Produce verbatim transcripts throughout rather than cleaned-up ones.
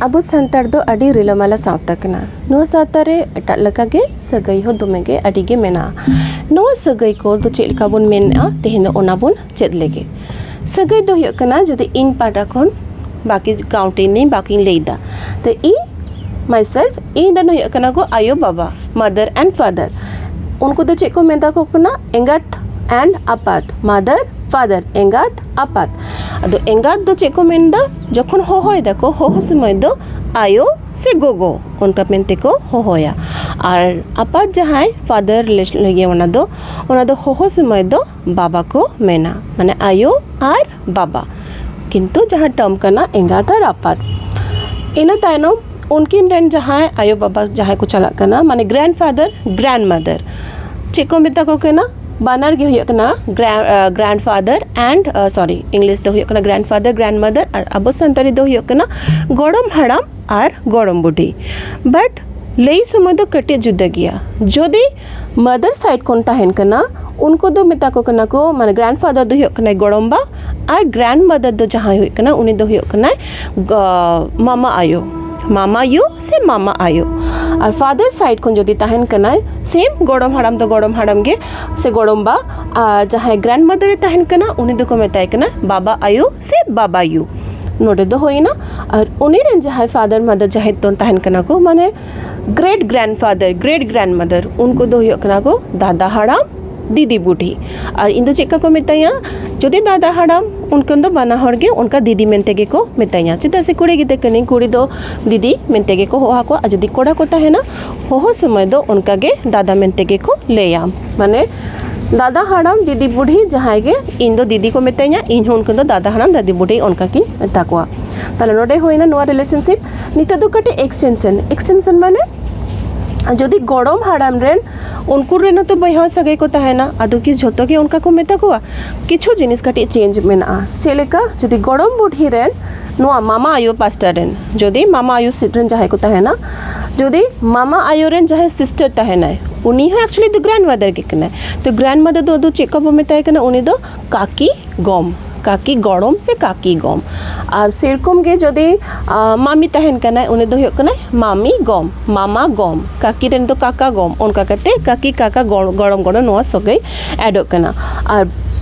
ᱟᱵᱚ ᱥᱟᱱᱛᱟᱲ ᱫᱚ ᱟᱹᱰᱤ ᱨᱤᱞᱟᱹᱢᱟᱞᱟ ᱥᱟᱶᱛᱟ ᱠᱟᱱᱟ᱾ ᱱᱚᱣᱟ ᱥᱟᱶᱛᱟ ᱨᱮ ᱮᱴᱟᱜ ᱞᱮᱠᱟᱜᱮ ᱥᱟᱹᱜᱟᱹᱭ ᱦᱚᱸ ᱫᱚᱢᱮ ᱜᱮ ᱟᱹᱰᱤ ᱜᱮ ᱢᱮᱱᱟᱜᱼᱟ᱾ ᱱᱚᱣᱟ ᱥᱟᱹᱜᱟᱹᱭ ᱠᱚ ᱫᱚ ᱪᱮᱫ ᱞᱮᱠᱟ ᱵᱚᱱ ᱢᱮᱱᱮᱜᱼᱟ, ᱛᱮᱦᱮᱧ ᱫᱚ ᱚᱱᱟ ᱵᱚᱱ ᱪᱮᱫ ᱞᱮᱜᱮ᱾ ᱥᱟᱹᱜᱟᱹᱭ ᱫᱚ ᱦᱩᱭᱩᱜ ᱠᱟᱱᱟ, ᱡᱩᱫᱤ ᱤᱧ ᱯᱟᱦᱴᱟ ᱠᱷᱚᱱ ᱵᱟᱹᱠᱤ ᱠᱟᱣᱩᱱᱴᱤᱝ ᱫᱟᱹᱧ, ᱵᱟᱹᱠᱤᱧ ᱞᱟᱹᱭᱫᱟ, ᱛᱚ ᱤᱧ myself, ᱤᱧ ᱨᱮᱱ ᱦᱩᱭᱩᱜ ᱠᱟᱱᱟ ᱠᱚ ᱟᱭᱳ ᱵᱟᱵᱟ, mother and father᱾ ᱩᱱᱠᱩ ᱫᱚ ᱪᱮᱫ ᱠᱚ ᱢᱮᱛᱟ ᱠᱚ ᱠᱟᱱᱟ? ᱮᱸᱜᱟᱛ and ᱟᱯᱟᱛ, mother father, ᱮᱸᱜᱟᱛ ᱟᱯᱟᱛ᱾ ᱟᱫᱚ ᱮᱸᱜᱟᱛ ᱫᱚ ᱪᱮᱫ ᱠᱚ ᱢᱮᱱᱫᱟ? ᱡᱚᱠᱷᱚᱱ ᱦᱚᱦᱚᱭ ᱫᱟᱠᱚ, ᱦᱚᱦᱚ ᱥᱚᱢᱚᱭ ᱫᱚ ᱟᱭᱳ ᱥᱮ ᱜᱚᱜᱚ, ᱚᱱᱠᱟ ᱢᱮᱱᱛᱮ ᱠᱚ ᱦᱚᱦᱚᱭᱟ᱾ ᱟᱨ ᱟᱯᱟᱛ ᱡᱟᱦᱟᱸᱭ, father ᱞᱟᱹᱜᱤᱫ, ᱚᱱᱟ ᱫᱚ, ᱚᱱᱟ ᱫᱚ ᱦᱚᱦᱚ ᱥᱚᱢᱚᱭ ᱫᱚ ᱵᱟᱵᱟ ᱠᱚ ᱢᱮᱱᱟ, ᱢᱟᱱᱮ ᱟᱭᱳ ᱟᱨ ᱵᱟᱵᱟ᱾ ᱠᱤᱱᱛᱩ ᱡᱟᱦᱟᱸ term ᱠᱟᱱᱟ ᱮᱸᱜᱟᱛ ᱟᱨ ᱟᱯᱟᱛ᱾ ᱤᱱᱟᱹ ᱛᱟᱭᱱᱚᱢ ᱩᱱᱠᱤᱱ ᱨᱮᱱ ᱡᱟᱦᱟᱸᱭ ᱟᱭᱳ ᱵᱟᱵᱟ ᱡᱟᱦᱟᱸᱭ ᱠᱚ ᱪᱟᱞᱟᱜ ᱠᱟᱱᱟ, ᱢᱟᱱᱮ grandfather, grandmother, ᱪᱮᱫ ᱠᱚ ᱢᱮᱛᱟ ᱠᱚ ᱠᱟᱱᱟ? ᱵᱟᱱᱟᱨ ᱜᱮ ᱦᱩᱭᱩᱜ ᱠᱟᱱᱟ ᱜᱨᱟ-, ᱟᱸ, grandfather and, ᱟᱸ, sorry, English ᱫᱚ ᱦᱩᱭᱩᱜ ᱠᱟᱱᱟ grandfather, grandmother, ᱟᱨ ᱟᱵᱚ ᱥᱟᱱᱛᱟᱲᱤ ᱫᱚ ᱦᱩᱭᱩᱜ ᱠᱟᱱᱟ ᱜᱚᱲᱚᱢ ᱦᱟᱲᱟᱢ ᱟᱨ ᱜᱚᱲᱚᱢ ᱵᱩᱰᱷᱤ᱾ But ᱞᱟᱹᱭ ᱥᱚᱢᱚᱭ ᱫᱚ ᱠᱟᱹᱴᱤᱡ ᱡᱩᱫᱟᱹ ᱜᱮᱭᱟ᱾ ᱡᱩᱫᱤ mother side ᱠᱷᱚᱱ ᱛᱟᱦᱮᱱ ᱠᱟᱱᱟ, ᱩᱱᱠᱩ ᱫᱚ ᱢᱮᱛᱟ ᱠᱚ ᱠᱟᱱᱟ ᱠᱚ, ᱢᱟᱱᱮ grandfather ᱫᱚ ᱦᱩᱭᱩᱜ ᱠᱟᱱᱟᱭ ᱜᱚᱲᱚᱢᱵᱟ, ᱟᱨ grandmother ᱫᱚ ᱡᱟᱦᱟᱸᱭ ᱦᱩᱭᱩᱜ ᱠᱟᱱᱟ, ᱩᱱᱤ ᱫᱚ ᱦᱩᱭᱩᱜ ᱠᱟᱱᱟᱭ ᱜᱚ-, ᱢᱟᱢᱟ ᱟᱭᱳ, ᱢᱟᱢᱟ ᱭᱩ ᱥᱮ ᱢᱟᱢᱟ ᱟᱭᱳ᱾ ᱟᱨ father side ᱠᱷᱚᱱ ᱡᱩᱫᱤ ᱛᱟᱦᱮᱱ ᱠᱟᱱᱟᱭ, same ᱜᱚᱲᱚᱢ ᱦᱟᱲᱟᱢ ᱫᱚ ᱜᱚᱲᱚᱢ ᱦᱟᱲᱟᱢ ᱜᱮ ᱥᱮ ᱜᱚᱲᱚᱢᱵᱟ, ᱟᱨ ᱡᱟᱦᱟᱸᱭ grandmother ᱮ ᱛᱟᱦᱮᱱ ᱠᱟᱱᱟ, ᱩᱱᱤ ᱫᱚᱠᱚ ᱢᱮᱛᱟᱭ ᱠᱟᱱᱟ ᱵᱟᱵᱟ ᱟᱭᱳ ᱥᱮ ᱵᱟᱵᱟ ᱭᱩ᱾ ᱱᱚᱰᱮ ᱫᱚ ᱦᱩᱭᱱᱟ᱾ ᱟᱨ ᱩᱱᱤ ᱨᱮᱱ ᱡᱟᱦᱟᱸᱭ father mother ᱡᱟᱦᱟᱸᱭ ᱛᱚ ᱛᱟᱦᱮᱱ ᱠᱟᱱᱟ ᱠᱚ, ᱢᱟᱱᱮ great grandfather, great grandmother, ᱩᱱᱠᱩ ᱫᱚ ᱦᱩᱭᱩᱜ ᱠᱟᱱᱟ ᱠᱚ ᱫᱟᱫᱟ ᱦᱟᱲᱟᱢ, ᱫᱤᱫᱤ ᱵᱩᱰᱷᱤ᱾ ᱟᱨ ᱤᱧ ᱫᱚ ᱪᱮᱫ ᱞᱮᱠᱟ ᱠᱚ ᱢᱮᱛᱟᱹᱧᱟ? ᱡᱩᱫᱤ ᱫᱟᱫᱟ ᱦᱟᱲᱟᱢ, ᱩᱱᱠᱩ ᱫᱚ ᱵᱟᱱᱟ ᱦᱚᱲ ᱜᱮ ᱚᱱᱠᱟ ᱫᱤᱫᱤ ᱢᱮᱱᱛᱮ ᱜᱮᱠᱚ ᱢᱮᱛᱟᱹᱧᱟ, ᱪᱮᱫᱟᱜ ᱥᱮ ᱠᱩᱲᱤ ᱜᱤᱫᱽᱨᱟᱹ ᱠᱟᱹᱱᱟᱹᱧ, ᱠᱩᱲᱤ ᱫᱚ ᱫᱤᱫᱤ ᱢᱮᱱᱛᱮ ᱜᱮᱠᱚ ᱦᱚᱦᱚ ᱟᱠᱚᱣᱟ᱾ ᱟᱨ ᱡᱩᱫᱤ ᱠᱚᱲᱟ ᱠᱚ ᱛᱟᱦᱮᱱᱟ, ᱦᱚᱦᱚ ᱥᱚᱢᱚᱭ ᱫᱚ ᱚᱱᱠᱟ ᱜᱮ ᱫᱟᱫᱟ ᱢᱮᱱᱛᱮ ᱜᱮᱠᱚ ᱞᱟᱹᱭᱟ᱾ ᱢᱟᱱᱮ ᱫᱟᱫᱟ ᱦᱟᱲᱟᱢ, ᱫᱤᱫᱤ ᱵᱩᱰᱷᱤ, ᱡᱟᱦᱟᱸᱭ ᱜᱮ, ᱤᱧ ᱫᱚ ᱫᱤᱫᱤ ᱠᱚ ᱢᱮᱛᱟᱹᱧᱟ, ᱤᱧ ᱦᱚᱸ ᱩᱱᱠᱩ ᱫᱚ ᱫᱟᱫᱟ ᱦᱟᱲᱟᱢ, ᱫᱟᱫᱤ ᱵᱩᱰᱷᱤ ᱚᱱᱠᱟ ᱠᱤᱱ ᱢᱮᱛᱟ ᱠᱚᱣᱟ᱾ ᱛᱟᱦᱞᱮ ᱱᱚᱰᱮ ᱦᱩᱭᱱᱟ ᱱᱚᱣᱟ relationship᱾ ᱱᱤᱛᱚᱜ ᱫᱚ ᱠᱟᱹᱴᱤᱡ extension, extension ᱢᱟᱱᱮ ᱡᱩᱫᱤ ᱜᱚᱲᱚᱢ ᱦᱟᱲᱟᱢ ᱨᱮᱱ, ᱩᱱᱠᱩ ᱨᱮᱱ ᱦᱚᱸᱛᱚ ᱵᱚᱭᱦᱟ ᱥᱟᱹᱜᱟᱹᱭ ᱠᱚ ᱛᱟᱦᱮᱱᱟ, ᱟᱫᱚ ᱠᱤ ᱡᱷᱚᱛᱚ ᱜᱮ ᱚᱱᱠᱟ ᱠᱚ ᱢᱮᱛᱟ ᱠᱚᱣᱟ? ᱠᱤᱪᱷᱩ ᱡᱤᱱᱤᱥ ᱠᱟᱹᱴᱤᱡ change ᱢᱮᱱᱟᱜᱼᱟ᱾ ᱪᱮᱫ ᱞᱮᱠᱟ? ᱡᱩᱫᱤ ᱜᱚᱲᱚᱢ ᱵᱩᱰᱷᱤ ᱨᱮᱱ, ᱱᱚᱣᱟ ᱢᱟᱢᱟ ᱟᱭᱳ ᱯᱟᱥᱴᱟ ᱨᱮᱱ, ᱡᱩᱫᱤ ᱢᱟᱢᱟ ᱟᱭᱳ side ᱨᱮᱱ ᱡᱟᱦᱟᱸᱭ ᱠᱚ ᱛᱟᱦᱮᱱᱟ, ᱡᱩᱫᱤ ᱢᱟᱢᱟ ᱟᱭᱳ ᱨᱮᱱ ᱡᱟᱦᱟᱸᱭ sister ᱛᱟᱦᱮᱱᱟᱭ, ᱩᱱᱤ ᱦᱚᱸ actually ᱫᱚ grandmother ᱜᱮ ᱠᱟᱱᱟᱭ᱾ ᱛᱚ grandmother ᱫᱚ ᱟᱫᱚ ᱪᱮᱫ ᱠᱚ ᱵᱚ ᱢᱮᱛᱟᱭ ᱠᱟᱱᱟ? ᱩᱱᱤ ᱫᱚ ᱠᱟᱠᱤ ᱜᱚᱢ, ᱠᱟᱹᱠᱤ ᱜᱚᱲᱚᱢ ᱥᱮ ᱠᱟᱹᱠᱤ ᱜᱚᱢ᱾ ᱟᱨ ᱥᱮᱨᱚᱠᱚᱢ ᱜᱮ ᱡᱩᱫᱤ ᱟᱸ, ᱢᱟᱢᱤ ᱛᱟᱦᱮᱱ ᱠᱟᱱᱟᱭ, ᱩᱱᱤ ᱫᱚ ᱦᱩᱭᱩᱜ ᱠᱟᱱᱟᱭ ᱢᱟᱢᱤ ᱜᱚᱢ, ᱢᱟᱢᱟ ᱜᱚᱢ᱾ ᱠᱟᱹᱠᱤ ᱨᱮᱱ ᱫᱚ ᱠᱟᱠᱟ ᱜᱚᱢ, ᱚᱱᱠᱟ ᱠᱟᱛᱮ ᱠᱟᱹᱠᱤ ᱠᱟᱠᱟ ᱜᱚᱲ- ᱜᱚᱲᱚᱢ ᱜᱚᱲᱚᱢ ᱱᱚᱣᱟ ᱥᱟᱹᱜᱟᱹᱭ ᱮᱰᱚᱜ ᱠᱟᱱᱟ᱾ ᱟᱨ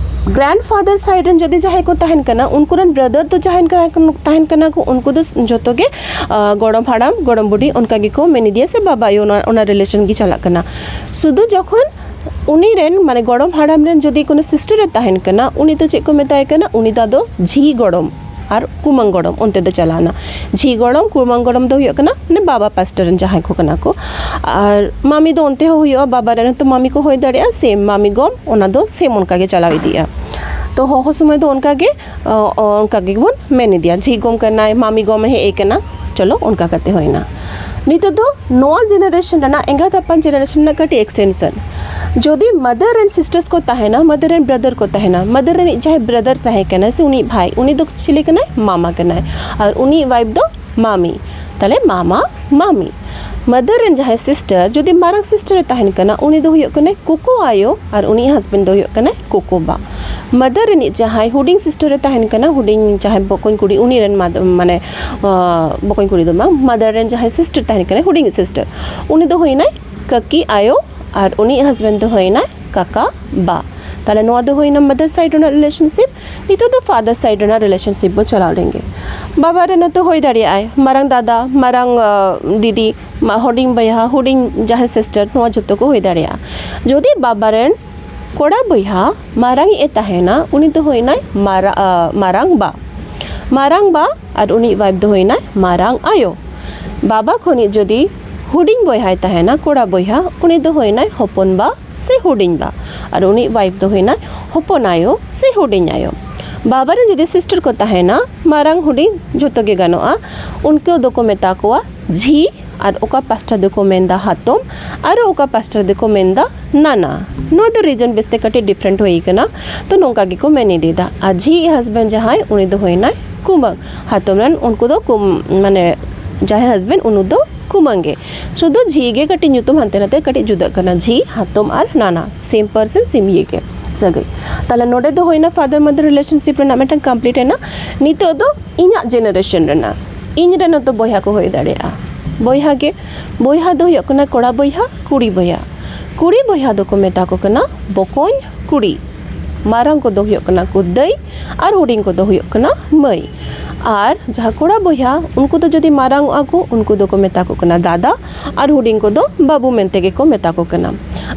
ᱜᱨᱮᱱᱰ ᱯᱷᱟᱫᱟᱨ ᱥᱟᱭᱤᱰ ᱨᱮᱱ ᱡᱩᱫᱤ ᱡᱟᱦᱟᱸᱭ ᱠᱚ ᱛᱟᱦᱮᱱ ᱠᱟᱱᱟ, ᱩᱱᱠᱩ ᱨᱮᱱ ᱵᱨᱟᱫᱟᱨ ᱫᱚ ᱡᱟᱦᱟᱸᱭ ᱠᱟ- ᱛᱟᱦᱮᱱ ᱠᱟᱱᱟ ᱠᱚ, ᱩᱱᱠᱩ ᱫᱚ ᱡᱚᱛᱚ ᱜᱮ ᱟᱸ, ᱜᱚᱲᱚᱢ ᱦᱟᱲᱟᱢ ᱜᱚᱲᱚᱢ ᱵᱩᱰᱷᱤ ᱚᱱᱠᱟ ᱜᱮᱠᱚ ᱢᱮᱱ ᱤᱫᱤᱭᱟ ᱥᱮ ᱵᱟᱵᱟ ᱟᱭᱳ, ᱚᱱᱟ, ᱚᱱᱟ ᱨᱤᱞᱮᱥᱚᱱ ᱜᱮ ᱪᱟᱞᱟᱜ ᱠᱟᱱᱟ᱾ ᱥᱩᱫᱷᱩ ᱡᱚᱠᱷᱚᱱ ᱩᱱᱤ ᱨᱮᱱ, ᱢᱟᱱᱮ ᱜᱚᱲᱚᱢ ᱦᱟᱲᱟᱢ ᱨᱮᱱ ᱡᱩᱫᱤ ᱠᱳᱱᱳ ᱥᱤᱥᱴᱟᱨ ᱮ ᱛᱟᱦᱮᱱ ᱠᱟᱱᱟ, ᱩᱱᱤ ᱫᱚ ᱪᱮᱫ ᱠᱚ ᱢᱮᱛᱟᱭ ᱠᱟᱱᱟ? ᱩᱱᱤ ᱫᱚ ᱟᱫᱚ ᱡᱷᱤ ᱜᱚᱲᱚᱢ ᱟᱨ ᱠᱩᱢᱟᱹᱝ ᱜᱚᱲᱚᱢ ᱚᱱᱛᱮ ᱫᱚ ᱪᱟᱞᱟᱣᱱᱟ᱾ ᱡᱷᱤ ᱜᱚᱲᱚᱢ ᱠᱩᱢᱟᱹᱝ ᱜᱚᱲᱚᱢ ᱫᱚ ᱦᱩᱭᱩᱜ ᱠᱟᱱᱟ ᱢᱟᱱᱮ ᱵᱟᱵᱟ ᱯᱟᱥᱴᱟ ᱨᱮᱱ ᱡᱟᱦᱟᱸᱭ ᱠᱚ ᱠᱟᱱᱟ ᱠᱚ᱾ ᱟᱨ ᱢᱟᱢᱤ ᱫᱚ ᱚᱱᱛᱮ ᱦᱚᱸ ᱦᱩᱭᱩᱜᱼᱟ, ᱵᱟᱵᱟ ᱨᱮᱱ ᱦᱚᱸᱛᱚ ᱢᱟᱢᱤ ᱠᱚ ᱦᱩᱭ ᱫᱟᱲᱮᱭᱟᱜᱼᱟ, ᱥᱮᱢ ᱢᱟᱢᱤ ᱜᱚᱢ, ᱚᱱᱟ ᱫᱚ ᱥᱮᱢ ᱚᱱᱠᱟ ᱜᱮ ᱪᱟᱞᱟᱣ ᱤᱫᱤᱜᱼᱟ᱾ ᱛᱚ ᱦᱚᱦᱚ ᱥᱚᱢᱚᱭ ᱫᱚ ᱚᱱᱠᱟ ᱜᱮ, ᱚ, ᱚ, ᱚᱱᱠᱟ ᱜᱮᱵᱚᱱ ᱢᱮᱱ ᱤᱫᱤᱭᱟ, ᱡᱷᱤ ᱜᱚᱢ ᱠᱟᱱᱟᱭ, ᱢᱟᱢᱤ ᱜᱚᱢᱮ ᱦᱮᱡ ᱟᱠᱟᱱᱟ, ᱪᱚᱞᱚ ᱚᱱᱠᱟ ᱠᱟᱛᱮ ᱦᱩᱭᱱᱟ᱾ ᱱᱤᱛᱚᱜ ᱫᱚ ᱱᱚᱣᱟ ᱡᱮᱱᱟᱨᱮᱥᱚᱱ ᱨᱮᱱᱟᱜ, ᱮᱸᱜᱟᱛ ᱟᱯᱟᱱ ᱡᱮᱱᱟᱨᱮᱥᱚᱱ ᱨᱮᱱᱟᱜ ᱠᱟᱹᱴᱤᱡ ᱮᱠᱥᱴᱮᱱᱥᱚᱱ᱾ ᱡᱩᱫᱤ ᱢᱟᱫᱟᱨ ᱨᱮᱱ ᱥᱤᱥᱴᱟᱨᱥ ᱠᱚ ᱛᱟᱦᱮᱱᱟ, ᱢᱟᱫᱟᱨ ᱨᱮᱱ ᱵᱨᱟᱫᱟᱨ ᱠᱚ ᱛᱟᱦᱮᱱᱟ, ᱢᱟᱫᱟᱨ ᱨᱤᱱᱤᱡ ᱡᱟᱦᱟᱸᱭ ᱵᱨᱟᱫᱟᱨ ᱛᱟᱦᱮᱸ ᱠᱟᱱᱟᱭ ᱥᱮ ᱩᱱᱤ ᱵᱷᱟᱭ, ᱩᱱᱤ ᱫᱚ ᱪᱤᱞᱤ ᱠᱟᱱᱟᱭ? ᱢᱟᱢᱟ ᱠᱟᱱᱟᱭ᱾ ᱟᱨ ᱩᱱᱤ ᱣᱟᱭᱤᱯ ᱫᱚ ᱢᱟᱢᱤ᱾ ᱛᱟᱦᱞᱮ ᱢᱟᱢᱟ, ᱢᱟᱢᱤ᱾ ᱢᱟᱫᱟᱨ ᱨᱮᱱ ᱡᱟᱦᱟᱸᱭ ᱥᱤᱥᱴᱟᱨ, ᱡᱩᱫᱤ ᱢᱟᱨᱟᱝ ᱥᱤᱥᱴᱟᱨ ᱮ ᱛᱟᱦᱮᱱ ᱠᱟᱱᱟ, ᱩᱱᱤ ᱫᱚ ᱦᱩᱭᱩᱜ ᱠᱟᱱᱟᱭ ᱠᱳᱠᱳ ᱟᱭᱳ ᱟᱨ ᱩᱱᱤ ᱦᱟᱥᱵᱮᱱᱰ ᱫᱚ ᱦᱩᱭᱩᱜ ᱠᱟᱱᱟᱭ ᱠᱳᱠᱳ ᱵᱟ᱾ ᱢᱟᱫᱟᱨ ᱨᱤᱱᱤᱡ ᱡᱟᱦᱟᱸᱭ ᱦᱩᱰᱤᱧ ᱥᱤᱥᱴᱟᱨ ᱮ ᱛᱟᱦᱮᱱ ᱠᱟᱱᱟ, ᱦᱩᱰᱤᱧ ᱡᱟᱦᱟᱸᱭ ᱵᱚᱠᱚᱧ ᱠᱩᱲᱤ, ᱩᱱᱤ ᱨᱮᱱ ᱢᱟᱫ-, ᱢᱟᱱᱮ, ᱟᱸ, ᱵᱚᱠᱚᱧ ᱠᱩᱲᱤ ᱫᱚ ᱵᱟᱝ, ᱢᱟᱫᱟᱨ ᱨᱮᱱ ᱡᱟᱦᱟᱸᱭ ᱥᱤᱥᱴᱟᱨ ᱛᱟᱦᱮᱱ ᱠᱟᱱᱟᱭ, ᱦᱩᱰᱤᱧ ᱥᱤᱥᱴᱟᱨ, ᱩᱱᱤ ᱫᱚ ᱦᱩᱭᱱᱟᱭ ᱠᱟᱹᱠᱤ ᱟᱭᱳ ᱟᱨ ᱩᱱᱤ ᱦᱟᱥᱵᱮᱱᱰ ᱫᱚ ᱦᱩᱭᱱᱟᱭ ᱠᱟᱠᱟ ᱵᱟ᱾ ᱛᱟᱦᱞᱮ ᱱᱚᱣᱟ ᱫᱚ ᱦᱩᱭᱱᱟ ᱢᱟᱫᱟᱨ ᱥᱟᱭᱤᱰ ᱨᱮᱱᱟᱜ ᱨᱤᱞᱮᱥᱚᱱᱥᱤᱯ᱾ ᱱᱤᱛᱚᱜ ᱫᱚ ᱯᱷᱟᱫᱟᱨ ᱥᱟᱭᱤᱰ ᱨᱮᱱᱟᱜ ᱨᱤᱞᱮᱥᱚᱱᱥᱤᱯ ᱵᱚ ᱪᱟᱞᱟᱣ ᱞᱮᱱᱜᱮ᱾ ᱵᱟᱵᱟ ᱨᱮᱱ ᱦᱚᱸᱛᱚ ᱦᱩᱭ ᱫᱟᱲᱮᱭᱟᱜᱼᱟᱭ, ᱢᱟᱨᱟᱝ ᱫᱟᱫᱟ, ᱢᱟᱨᱟᱝ, ᱟᱸ, ᱫᱤᱫᱤ, ᱢᱟ-, ᱦᱩᱰᱤᱧ ᱵᱚᱭᱦᱟ, ᱦᱩᱰᱤᱧ ᱡᱟᱦᱟᱸᱭ ᱥᱤᱥᱴᱟᱨ, ᱱᱚᱣᱟ ᱡᱚᱛᱚ ᱠᱚ ᱦᱩᱭ ᱫᱟᱲᱮᱭᱟᱜᱼᱟ᱾ ᱡᱩᱫᱤ ᱵᱟᱵᱟ ᱨᱮᱱ ᱠᱚᱲᱟ ᱵᱚᱭᱦᱟ ᱢᱟᱨᱟᱝ ᱤᱡ ᱮ ᱛᱟᱦᱮᱱᱟ, ᱩᱱᱤ ᱫᱚ ᱦᱩᱭᱱᱟᱭ ᱢᱟᱨᱟ-, ᱟᱸ, ᱢᱟᱨᱟᱝ ᱵᱟ᱾ ᱢᱟᱨᱟᱝ ᱵᱟ ᱟᱨ ᱩᱱᱤ ᱣᱟᱭᱤᱯ ᱫᱚ ᱦᱩᱭᱱᱟᱭ ᱢᱟᱨᱟᱝ ᱟᱭᱳ᱾ ᱵᱟᱵᱟ ᱠᱷᱚᱱᱤᱡ ᱡᱩᱫᱤ ᱦᱩᱰᱤᱧ ᱵᱚᱭᱦᱟᱭ ᱛᱟᱦᱮᱱᱟ, ᱠᱚᱲᱟ ᱵᱚᱭᱦᱟ, ᱩᱱᱤ ᱫᱚ ᱦᱩᱭᱱᱟᱭ ᱦᱚᱯᱚᱱ ᱵᱟ ᱥᱮ ᱦᱩᱰᱤᱧ ᱵᱟ᱾ ᱟᱨ ᱩᱱᱤ ᱣᱟᱭᱤᱯ ᱫᱚ ᱦᱩᱭᱱᱟᱭ ᱦᱚᱯᱚᱱ ᱟᱭᱳ ᱥᱮ ᱦᱩᱰᱤᱧ ᱟᱭᱳ᱾ ᱵᱟᱵᱟ ᱨᱮᱱ ᱡᱩᱫᱤ ᱥᱤᱥᱴᱟᱨ ᱠᱚ ᱛᱟᱦᱮᱱᱟ, ᱢᱟᱨᱟᱝ ᱦᱩᱰᱤᱧ ᱡᱷᱚᱛᱚ ᱜᱮ ᱜᱟᱱᱚᱜᱼᱟ, ᱩᱱᱠᱩ ᱫᱚᱠᱚ ᱢᱮᱛᱟ ᱠᱚᱣᱟ ᱡᱷᱤ, ᱟᱨ ᱚᱠᱟ ᱯᱟᱥᱴᱟ ᱫᱚᱠᱚ ᱢᱮᱱᱫᱟ ᱦᱟᱛᱚᱢ, ᱟᱨ ᱚᱠᱟ ᱯᱟᱥᱴᱟ ᱫᱚᱠᱚ ᱢᱮᱱᱫᱟ ᱱᱟᱱᱟ᱾ ᱱᱚᱣᱟ ᱫᱚ ᱨᱤᱡᱚᱱ ᱵᱮᱥᱛᱮ ᱠᱟᱹᱴᱤᱡ ᱰᱤᱯᱷᱟᱨᱮᱱᱴ ᱦᱩᱭ ᱠᱟᱱᱟ, ᱛᱚ ᱱᱚᱝᱠᱟ ᱜᱮᱠᱚ ᱢᱮᱱ ᱤᱫᱤᱭᱮᱫᱟ᱾ ᱟᱨ ᱡᱷᱤ ᱦᱟᱥᱵᱮᱱᱰ ᱡᱟᱦᱟᱸᱭ, ᱩᱱᱤ ᱫᱚ ᱦᱩᱭᱱᱟᱭ ᱠᱩᱢᱟᱹᱝ᱾ ᱦᱟᱛᱚᱢ ᱨᱮᱱ ᱩᱱᱠᱩ ᱫᱚ ᱠᱩᱢ-, ᱢᱟᱱᱮ ᱡᱟᱦᱟᱸᱭ ᱦᱟᱥᱵᱮᱱᱰ, ᱩᱱᱤ ᱫᱚ ᱠᱩᱢᱟᱹᱝ ᱜᱮ᱾ ᱥᱩᱫᱷᱩ ᱡᱷᱤ ᱜᱮ ᱠᱟᱹᱴᱤᱡ ᱧᱩᱛᱩᱢ ᱦᱟᱱᱛᱮ ᱱᱟᱛᱮ ᱠᱟᱹᱴᱤᱡ ᱡᱩᱫᱟᱹᱜ ᱠᱟᱱᱟ, ᱡᱷᱤ, ᱦᱟᱛᱚᱢ ᱟᱨ ᱱᱟᱱᱟ, ᱥᱮᱢ ᱯᱟᱨᱥᱚᱱ, ᱥᱮᱢ ᱤᱭᱟᱹ ᱜᱮ᱾ ᱥᱟᱹᱜᱟᱹᱭ᱾ ᱛᱟᱦᱞᱮ ᱱᱚᱰᱮ ᱫᱚ ᱦᱩᱭᱱᱟ father mother relationship ᱨᱮᱱᱟᱜ ᱢᱤᱫᱴᱟᱝ complete ᱮᱱᱟ᱾ ᱱᱤᱛᱚᱜ ᱫᱚ ᱤᱧᱟᱹᱜ generation ᱨᱮᱱᱟᱜ, ᱤᱧ ᱨᱮᱱ ᱦᱚᱸᱛᱚ ᱵᱚᱭᱦᱟ ᱠᱚ ᱦᱩᱭ ᱫᱟᱲᱮᱭᱟᱜᱼᱟ, ᱵᱚᱭᱦᱟ ᱜᱮ᱾ ᱵᱚᱭᱦᱟ ᱫᱚ ᱦᱩᱭᱩᱜ ᱠᱟᱱᱟ ᱠᱚᱲᱟ ᱵᱚᱭᱦᱟ, ᱠᱩᱲᱤ ᱵᱚᱭᱦᱟ᱾ ᱠᱩᱲᱤ ᱵᱚᱭᱦᱟ ᱫᱚᱠᱚ ᱢᱮᱛᱟ ᱠᱚ ᱠᱟᱱᱟ ᱵᱚᱠᱚᱧ ᱠᱩᱲᱤ, ᱢᱟᱨᱟᱝ ᱠᱚᱫᱚ ᱦᱩᱭᱩᱜ ᱠᱟᱱᱟ ᱠᱚ ᱫᱟᱹᱭ, ᱟᱨ ᱦᱩᱰᱤᱧ ᱠᱚᱫᱚ ᱦᱩᱭᱩᱜ ᱠᱟᱱᱟ ᱢᱟᱹᱭ᱾ ᱟᱨ ᱡᱟᱦᱟᱸ ᱠᱚᱲᱟ ᱵᱚᱭᱦᱟ, ᱩᱱᱠᱩ ᱫᱚ ᱡᱩᱫᱤ ᱢᱟᱨᱟᱝ ᱚᱜᱼᱟ ᱠᱚ, ᱩᱱᱠᱩ ᱫᱚᱠᱚ ᱢᱮᱛᱟ ᱠᱚ ᱠᱟᱱᱟ ᱫᱟᱫᱟ, ᱟᱨ ᱦᱩᱰᱤᱧ ᱠᱚᱫᱚ ᱵᱟᱹᱵᱩ ᱢᱮᱱᱛᱮ ᱜᱮᱠᱚ ᱢᱮᱛᱟ ᱠᱚ ᱠᱟᱱᱟ᱾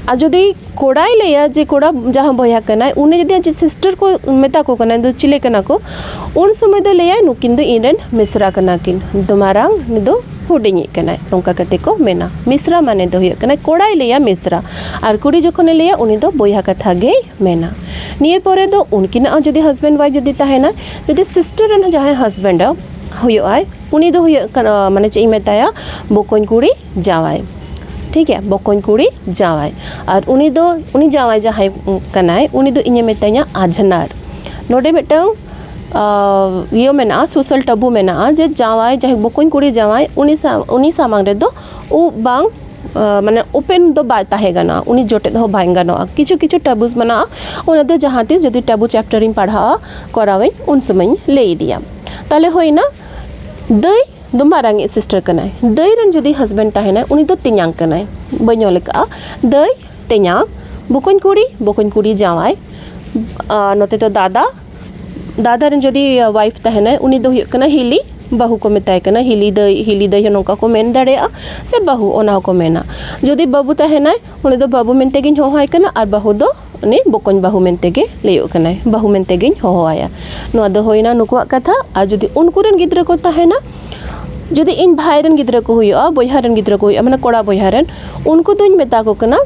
ᱟᱨ ᱡᱩᱫᱤ ᱠᱚᱲᱟᱭ ᱞᱟᱹᱭᱟ ᱡᱮ ᱠᱚᱲᱟ, ᱡᱟᱦᱟᱸ ᱵᱚᱭᱦᱟ ᱠᱟᱱᱟᱭ, ᱩᱱᱤ ᱡᱩᱫᱤ ᱟᱡ sister ᱠᱚ ᱢᱮᱛᱟ ᱠᱚ ᱠᱟᱱᱟ, ᱫᱚ ᱪᱤᱞᱤ ᱠᱟᱱᱟ ᱠᱚ, ᱩᱱ ᱥᱚᱢᱚᱭ ᱫᱚ ᱞᱟᱹᱭᱟᱭ, "ᱱᱩᱠᱤᱱ ᱫᱚ ᱤᱧ ᱨᱮᱱ ᱢᱤᱥᱨᱟ ᱠᱟᱱᱟ ᱠᱤᱱ, ᱫᱚ ᱢᱟᱨᱟᱝ, ᱱᱩᱭ ᱫᱚ ᱦᱩᱰᱤᱧᱤᱡ ᱠᱟᱱᱟᱭ", ᱱᱚᱝᱠᱟ ᱠᱟᱛᱮ ᱠᱚ ᱢᱮᱱᱟ᱾ ᱢᱤᱥᱨᱟ ᱢᱟᱱᱮ ᱫᱚ ᱦᱩᱭᱩᱜ ᱠᱟᱱᱟ ᱠᱚᱲᱟᱭ ᱞᱟᱹᱭᱟ ᱢᱤᱥᱨᱟ, ᱟᱨ ᱠᱩᱲᱤ ᱡᱚᱠᱷᱚᱱᱮ ᱞᱟᱹᱭᱟ, ᱩᱱᱤ ᱫᱚ ᱵᱚᱭᱦᱟ ᱠᱟᱛᱷᱟ ᱜᱮᱭ ᱢᱮᱱᱟ᱾ ᱱᱤᱭᱟᱹ ᱯᱚᱨᱮ ᱫᱚ ᱩᱱᱠᱤᱱᱟᱜ ᱦᱚᱸ ᱡᱩᱫᱤ husband wife ᱡᱩᱫᱤ ᱛᱟᱦᱮᱱᱟ, ᱡᱩᱫᱤ sister ᱨᱮᱱ ᱡᱟᱦᱟᱸᱭ husband ᱦᱩᱭᱩᱜᱼᱟᱭ, ᱩᱱᱤ ᱫᱚ ᱦᱩᱭᱩᱜ ᱠᱟᱱᱟ, ᱢᱟᱱᱮ ᱪᱮᱫ ᱤᱧ ᱢᱮᱛᱟᱭᱟ, ᱵᱚᱠᱚᱧ ᱠᱩᱲᱤ ᱡᱟᱶᱟᱭ᱾ ᱴᱷᱤᱠ ᱜᱮᱭᱟ, ᱵᱚᱠᱚᱧ ᱠᱩᱲᱤ ᱡᱟᱶᱟᱭ᱾ ᱟᱨ ᱩᱱᱤ ᱫᱚ, ᱩᱱᱤ ᱡᱟᱶᱟᱭ ᱡᱟᱦᱟᱸᱭ ᱠᱟᱱᱟᱭ, ᱩᱱᱤ ᱫᱚ ᱤᱧᱮ ᱢᱮᱛᱟᱹᱧᱟ ᱟᱡᱷᱱᱟᱨ᱾ ᱱᱚᱰᱮ ᱢᱤᱫᱴᱟᱝ, ᱟᱸ, ᱤᱭᱟᱹ ᱢᱮᱱᱟᱜᱼᱟ, social taboo ᱢᱮᱱᱟᱜᱼᱟ ᱡᱮ ᱡᱟᱶᱟᱭ, ᱡᱟᱦᱟᱸᱭ ᱵᱚᱠᱚᱧ ᱠᱩᱲᱤ ᱡᱟᱶᱟᱭ, ᱩᱱᱤ ᱥᱟ-, ᱩᱱᱤ ᱥᱟᱢᱟᱝ ᱨᱮᱫᱚ ᱩᱵ ᱵᱟᱝ, ᱟᱸ, ᱢᱟᱱᱮ open ᱫᱚ ᱵᱟᱭ ᱛᱟᱦᱮᱸ ᱜᱟᱱᱚᱜᱼᱟ, ᱩᱱᱤ ᱡᱚᱴᱮᱫ ᱦᱚᱸ ᱵᱟᱝ ᱜᱟᱱᱚᱜᱼᱟ᱾ ᱠᱤᱪᱷᱩ ᱠᱤᱪᱷᱩ taboos ᱢᱮᱱᱟᱜᱼᱟ, ᱚᱱᱟ ᱫᱚ ᱡᱟᱦᱟᱸ ᱛᱤᱥ ᱡᱩᱫᱤ taboo chapter ᱤᱧ ᱯᱟᱲᱦᱟᱜᱼᱟ, ᱠᱚᱨᱟᱣᱟᱹᱧ, ᱩᱱ ᱥᱚᱢᱚᱭ ᱤᱧ ᱞᱟᱹᱭ ᱤᱫᱤᱭᱟ᱾ ᱛᱟᱦᱞᱮ ᱦᱩᱭᱱᱟ ᱫᱟᱹᱭ ᱫᱚ ᱢᱟᱨᱟᱝᱤᱡ sister ᱠᱟᱱᱟᱭ᱾ ᱫᱟᱹᱭ ᱨᱮᱱ ᱡᱩᱫᱤ husband ᱛᱟᱦᱮᱱᱟᱭ, ᱩᱱᱤ ᱫᱚ ᱛᱮᱧᱟᱝ ᱠᱟᱱᱟᱭ᱾ ᱵᱟᱹᱧ ᱚᱞ ᱟᱠᱟᱫᱼᱟ᱾ ᱫᱟᱹᱭ, ᱛᱮᱧᱟᱝ, ᱵᱚᱠᱚᱧ ᱠᱩᱲᱤ, ᱵᱚᱠᱚᱧ ᱠᱩᱲᱤ ᱡᱟᱶᱟᱭ, ᱟᱨ ᱱᱚᱛᱮ ᱫᱚ ᱫᱟᱫᱟ, ᱫᱟᱫᱟ ᱨᱮᱱ ᱡᱩᱫᱤ wife ᱛᱟᱦᱮᱱᱟᱭ, ᱩᱱᱤ ᱫᱚ ᱦᱩᱭᱩᱜ ᱠᱟᱱᱟ ᱦᱤᱞᱤ, ᱵᱟᱹᱦᱩ ᱠᱚ ᱢᱮᱛᱟᱭ ᱠᱟᱱᱟ, ᱦᱤᱞᱤ ᱫᱟᱹᱭ, ᱦᱤᱞᱤ ᱫᱟᱹᱭ ᱦᱚᱸ ᱱᱚᱝᱠᱟ ᱠᱚ ᱢᱮᱱ ᱫᱟᱲᱮᱭᱟᱜᱼᱟ, ᱥᱮ ᱵᱟᱹᱦᱩ, ᱚᱱᱟ ᱦᱚᱸᱠᱚ ᱢᱮᱱᱟ᱾ ᱡᱩᱫᱤ ᱵᱟᱹᱵᱩ ᱛᱟᱦᱮᱱᱟᱭ, ᱩᱱᱤ ᱫᱚ ᱵᱟᱹᱵᱩ ᱢᱮᱱᱛᱮ ᱜᱤᱧ ᱦᱚᱦᱚᱣᱟᱭ ᱠᱟᱱᱟ, ᱟᱨ ᱵᱟᱹᱦᱩ ᱫᱚ ᱩᱱᱤ ᱵᱚᱠᱚᱧ ᱵᱟᱹᱦᱩ ᱢᱮᱱᱛᱮ ᱜᱮ ᱞᱟᱹᱭᱚᱜ ᱠᱟᱱᱟᱭ, ᱵᱟᱹᱦᱩ ᱢᱮᱱᱛᱮ ᱜᱤᱧ ᱦᱚᱦᱚᱣᱟᱭᱟ᱾ ᱱᱚᱣᱟ ᱫᱚ ᱦᱩᱭᱱᱟ ᱱᱩᱠᱩᱣᱟᱜ ᱠᱟᱛᱷᱟ᱾ ᱟᱨ ᱡᱩᱫᱤ ᱩᱱᱠᱩ ᱨᱮᱱ ᱜᱤᱫᱽᱨᱟᱹ ᱠᱚ ᱛᱟᱦᱮᱱᱟ, ᱡᱩᱫᱤ ᱤᱧ ᱵᱷᱟᱭ ᱨᱮᱱ ᱜᱤᱫᱽᱨᱟᱹ ᱠᱚ ᱦᱩᱭᱩᱜᱼᱟ, ᱵᱚᱭᱦᱟ ᱨᱮᱱ ᱜᱤᱫᱽᱨᱟᱹ ᱠᱚ ᱦᱩᱭᱩᱜᱼᱟ, ᱢᱟᱱᱮ ᱠᱚᱲᱟ ᱵᱚᱭᱦᱟ ᱨᱮᱱ, ᱩᱱᱠᱩ ᱫᱚᱧ ᱢᱮᱛᱟ ᱠᱚ ᱠᱟᱱᱟ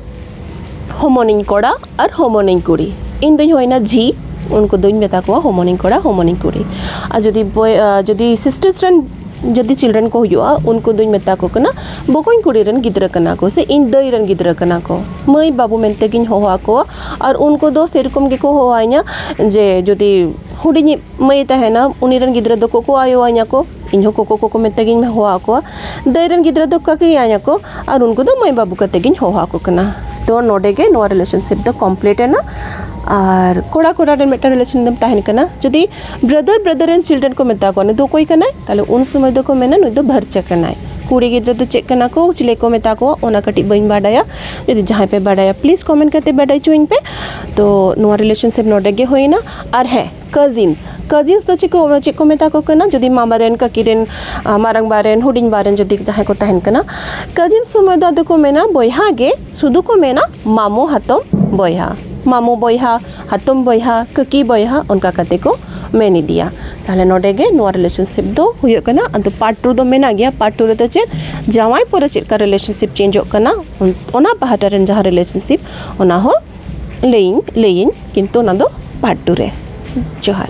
ᱦᱚᱢᱚᱱᱤᱧ ᱠᱚᱲᱟ ᱟᱨ ᱦᱚᱢᱚᱱᱤᱧ ᱠᱩᱲᱤ᱾ ᱤᱧ ᱫᱚᱧ ᱦᱩᱭᱱᱟ ᱡᱷᱤ, ᱩᱱᱠᱩ ᱫᱚᱧ ᱢᱮᱛᱟ ᱠᱚᱣᱟ ᱦᱚᱢᱚᱱᱤᱧ ᱠᱚᱲᱟ, ᱦᱚᱢᱚᱱᱤᱧ ᱠᱩᱲᱤ᱾ ᱟᱨ ᱡᱩᱫᱤ ᱵᱚᱭ-, ᱟᱨ ᱡᱩᱫᱤ sisters ᱨᱮᱱ ᱡᱩᱫᱤ children ᱠᱚ ᱦᱩᱭᱩᱜᱼᱟ, ᱩᱱᱠᱩ ᱫᱚᱧ ᱢᱮᱛᱟ ᱠᱚ ᱠᱟᱱᱟ ᱵᱚᱠᱚᱧ ᱠᱩᱲᱤ ᱨᱮᱱ ᱜᱤᱫᱽᱨᱟᱹ ᱠᱟᱱᱟ ᱠᱚ, ᱥᱮ ᱤᱧ ᱫᱟᱹᱭ ᱨᱮᱱ ᱜᱤᱫᱽᱨᱟᱹ ᱠᱟᱱᱟ ᱠᱚ, ᱢᱟᱹᱭ ᱵᱟᱹᱵᱩ ᱢᱮᱱᱛᱮ ᱜᱤᱧ ᱦᱚᱦᱚ ᱟᱠᱚᱣᱟ᱾ ᱟᱨ ᱩᱱᱠᱩ ᱫᱚ ᱥᱮᱨᱚᱠᱚᱢ ᱜᱮᱠᱚ ᱦᱚᱦᱚᱣᱟᱹᱧᱟ ᱡᱮ ᱡᱩᱫᱤ ᱦᱩᱰᱤᱧᱤᱡ ᱢᱟᱹᱭ ᱛᱟᱦᱮᱱᱟ, ᱩᱱᱤ ᱨᱮᱱ ᱜᱤᱫᱽᱨᱟᱹ ᱫᱚ ᱠᱚᱠᱚ ᱟᱭᱳ ᱟᱹᱧᱟ ᱠᱚ, ᱤᱧ ᱦᱚᱸ ᱠᱚᱠᱚ ᱠᱚᱠᱚ ᱢᱮᱱᱛᱮ ᱜᱤᱧ ᱦᱚᱦᱚ ᱟᱠᱚᱣᱟ᱾ ᱫᱟᱹᱭ ᱨᱮᱱ ᱜᱤᱫᱽᱨᱟᱹ ᱫᱚ ᱠᱟᱹᱠᱤ ᱟᱹᱧᱟ ᱠᱚ, ᱟᱨ ᱩᱱᱠᱩ ᱫᱚ ᱢᱟᱹᱭ ᱵᱟᱹᱵᱩ ᱠᱟᱛᱮ ᱜᱤᱧ ᱦᱚᱦᱚ ᱟᱠᱚ ᱠᱟᱱᱟ᱾ ᱛᱚ ᱱᱚᱰᱮ ᱜᱮ ᱱᱚᱣᱟ relationship ᱫᱚ complete ᱮᱱᱟ᱾ ᱟᱨ ᱠᱚᱲᱟ ᱠᱚᱲᱟ ᱨᱮᱱ ᱢᱤᱫᱴᱟᱝ ᱨᱤᱞᱮᱥᱚᱱ ᱫᱚ ᱛᱟᱦᱮᱱ ᱠᱟᱱᱟ᱾ ᱡᱩᱫᱤ ᱵᱨᱟᱫᱟᱨ ᱵᱨᱟᱫᱟᱨ ᱨᱮᱱ ᱪᱤᱞᱰᱨᱮᱱ ᱠᱚ ᱢᱮᱛᱟ ᱠᱚᱣᱟ, "ᱱᱩᱭ ᱫᱚ ᱚᱠᱚᱭ ᱠᱟᱱᱟᱭ?" ᱛᱟᱦᱞᱮ ᱩᱱ ᱥᱚᱢᱚᱭ ᱫᱚᱠᱚ ᱢᱮᱱᱟ, "ᱱᱩᱭ ᱫᱚ ᱵᱷᱟᱨᱪᱟ ᱠᱟᱱᱟᱭ᱾" ᱠᱩᱲᱤ ᱜᱤᱫᱽᱨᱟᱹ ᱫᱚ ᱪᱮᱫ ᱠᱟᱱᱟ ᱠᱚ, ᱪᱤᱞᱤ ᱠᱚ ᱢᱮᱛᱟ ᱠᱚᱣᱟ, ᱚᱱᱟ ᱠᱟᱹᱴᱤᱡ ᱵᱟᱹᱧ ᱵᱟᱰᱟᱭᱟ᱾ ᱡᱩᱫᱤ ᱡᱟᱦᱟᱸᱭ ᱯᱮ ᱵᱟᱰᱟᱭᱟ, ᱯᱞᱤᱡᱽ ᱠᱚᱢᱮᱱᱴ ᱠᱟᱛᱮ ᱵᱟᱰᱟᱭ ᱦᱚᱪᱚᱧ ᱯᱮ᱾ ᱛᱚ ᱱᱚᱣᱟ ᱨᱤᱞᱮᱥᱚᱱᱥᱤᱯ ᱱᱚᱰᱮ ᱜᱮ ᱦᱩᱭᱮᱱᱟ᱾ ᱟᱨ ᱦᱮᱸ, ᱠᱟᱡᱤᱱᱥ, ᱠᱟᱡᱤᱱᱥ ᱫᱚ ᱪᱮᱫ ᱠᱚ, ᱪᱮᱫ ᱠᱚ ᱢᱮᱛᱟ ᱠᱚ ᱠᱟᱱᱟ? ᱡᱩᱫᱤ ᱢᱟᱢᱟ ᱨᱮᱱ, ᱠᱟᱹᱠᱤ ᱨᱮᱱ, ᱟᱨ ᱢᱟᱨᱟᱝᱵᱟ ᱨᱮᱱ, ᱦᱩᱰᱤᱧ ᱵᱟ ᱨᱮᱱ ᱡᱩᱫᱤ ᱡᱟᱦᱟᱸᱭ ᱠᱚ ᱛᱟᱦᱮᱱ ᱠᱟᱱᱟ, ᱠᱟᱡᱤᱱ ᱥᱚᱢᱚᱭ ᱫᱚ ᱟᱫᱚ ᱠᱚ ᱢᱮᱱᱟ ᱵᱚᱭᱦᱟ ᱜᱮ, ᱥᱩᱫᱷᱩ ᱠᱚ ᱢᱮᱱᱟ ᱢᱟᱢᱚ ᱦᱟᱛᱚᱢ ᱵᱚᱭᱦᱟ, ᱢᱟᱢᱚ ᱵᱚᱭᱦᱟ, ᱦᱟᱛᱚᱢ ᱵᱚᱭᱦᱟ, ᱠᱟᱹᱠᱤ ᱵᱚᱭᱦᱟ, ᱚᱱᱠᱟ ᱠᱟᱛᱮ ᱠᱚ ᱢᱮᱱ ᱤᱫᱤᱭᱟ᱾ ᱛᱟᱦᱞᱮ ᱱᱚᱰᱮ ᱜᱮ ᱱᱚᱣᱟ ᱨᱤᱞᱮᱥᱚᱱᱥᱤᱯ ᱫᱚ ᱦᱩᱭᱩᱜ ᱠᱟᱱᱟ᱾ ᱟᱫᱚ ᱯᱟᱨᱴ ᱴᱩ ᱫᱚ ᱢᱮᱱᱟᱜ ᱜᱮᱭᱟ᱾ ᱯᱟᱨᱴ ᱴᱩ ᱨᱮᱫᱚ ᱪᱮᱫ, ᱡᱟᱶᱟᱭ ᱯᱚᱨᱮ ᱪᱮᱫ ᱞᱮᱠᱟ ᱨᱤᱞᱮᱥᱚᱱᱥᱤᱯ ᱪᱮᱧᱡᱚᱜ ᱠᱟᱱᱟ, ᱚᱱ-, ᱚᱱᱟ ᱯᱟᱦᱴᱟ ᱨᱮᱱ ᱡᱟᱦᱟᱸ ᱨᱤᱞᱮᱥᱚᱱᱥᱤᱯ, ᱚᱱᱟ ᱦᱚᱸ ᱞᱟᱹᱭᱟᱹᱧ, ᱞᱟᱹᱭᱟᱹᱧ, ᱠᱤᱱᱛᱩ ᱚᱱᱟ ᱫᱚ ᱯᱟᱨᱴ ᱴᱩ ᱨᱮ᱾ ᱡᱚᱦᱟᱨ᱾